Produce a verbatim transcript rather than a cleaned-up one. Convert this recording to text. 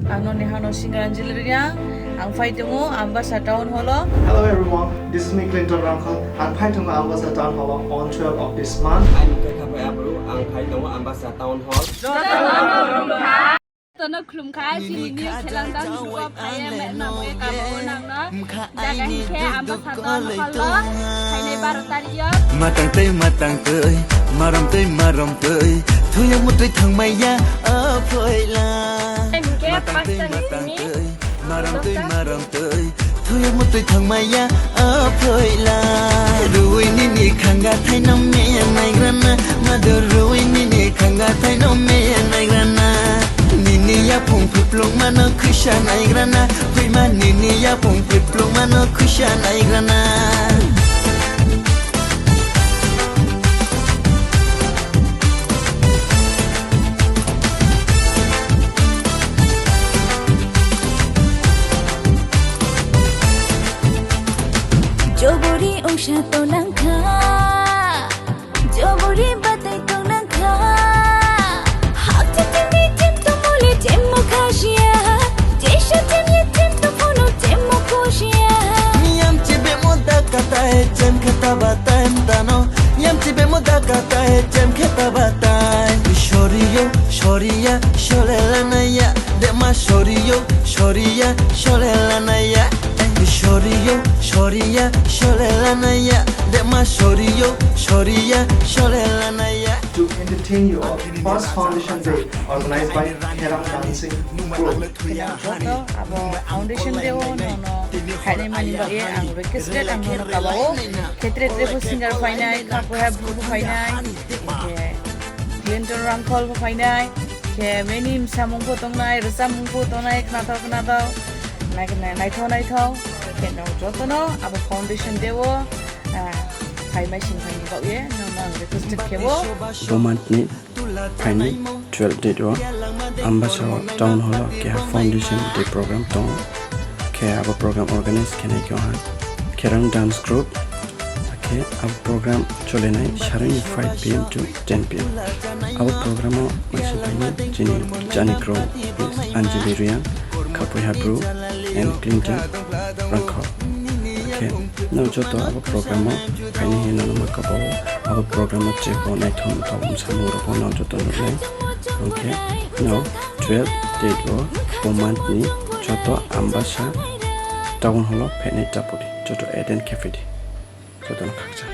Ang noni hano singer Anjali Riang, ang phai tongo Ambasa Town Hall o. Hello everyone, this is me Clinton Rangkhal. Ang phai tongo Ambasa Town Hall o on twelve of this month. Ang Khapai Abru, ang phai tongo Ambasa Town Hall. Tono khulumkha, chini new Khelang Dance Group o phaiye, mano e kabo nangno. Jaga hinkhe Ambasa Town Hall o, phainai baro tarikh o. Matang tei matang tei, marom tei marom tei, thuyang mutui thangmaiya, o phoila. Hinkhe Matang tei paanch ta ni matang simi tei, marom tei marom tei, thuyang mutui thangmaiya, o phoila. Rui nini khanga thaino me naigrana, madu rui nini khanga thaino me naigrana. Nini yapung phiplung mano khuisa naigrana, phuima nini yapung phiplung mano khuisa naigrana. Jobori ongsa tonangkha, jobori batai tonangkha. Hakcha tini tim to mole tim mo khasiya, jesha tini tim to phono tim mo khosiya. Niyam chibe mo dakatai, jem kheta batai mtano. Yamchi bemo dakatai, jem kheta batai. Shoriyo, shoriya, sholelanaya. Dema shoriyo, shoriya, sholelanaya. Shoriyo, shoriya, sholelanaya. Dema shoriyo, shoriya, sholelanaya. To entertain you all, first foundation day organized by Kherang Dancing Group. Joto abo foundation day o nono khainai mani bagwi ang requested, ang nono kabao. Khe tre tre bo singer phainai, kha poha bru bo phainai, khe Clinton Rangkhol bo phainai, khe many samung bo tongnai, rwchapmung bo tongnai, khnathok khnathok, nai-, nai-, naithok naithok. Khe no jotono abo foundation day o, ah, phaimai sing phaini bagwi nono ang requested khebo. Bo month ni phaini twelve date o Ambasa o town hall o keha foundation day program tongo. Khe abo program organize khenai khe oha Kherang Dance Group. Khe abo program cholenai sarani five P M to ten P M. Abo program o masi phaini chini jani kro Anjali Riang, Khapoiha Bru, and Clinton Rangkhol. Khe no joto abo program o phaini hinwi no ma kabao. Abo program o chebo naithok naithok samung rok no joto nuknai. Hwnkhe no twelve date o bo month ni joto Ambasa town hall o phainai tapudi joto attend khe phidi. Joto no khaksa.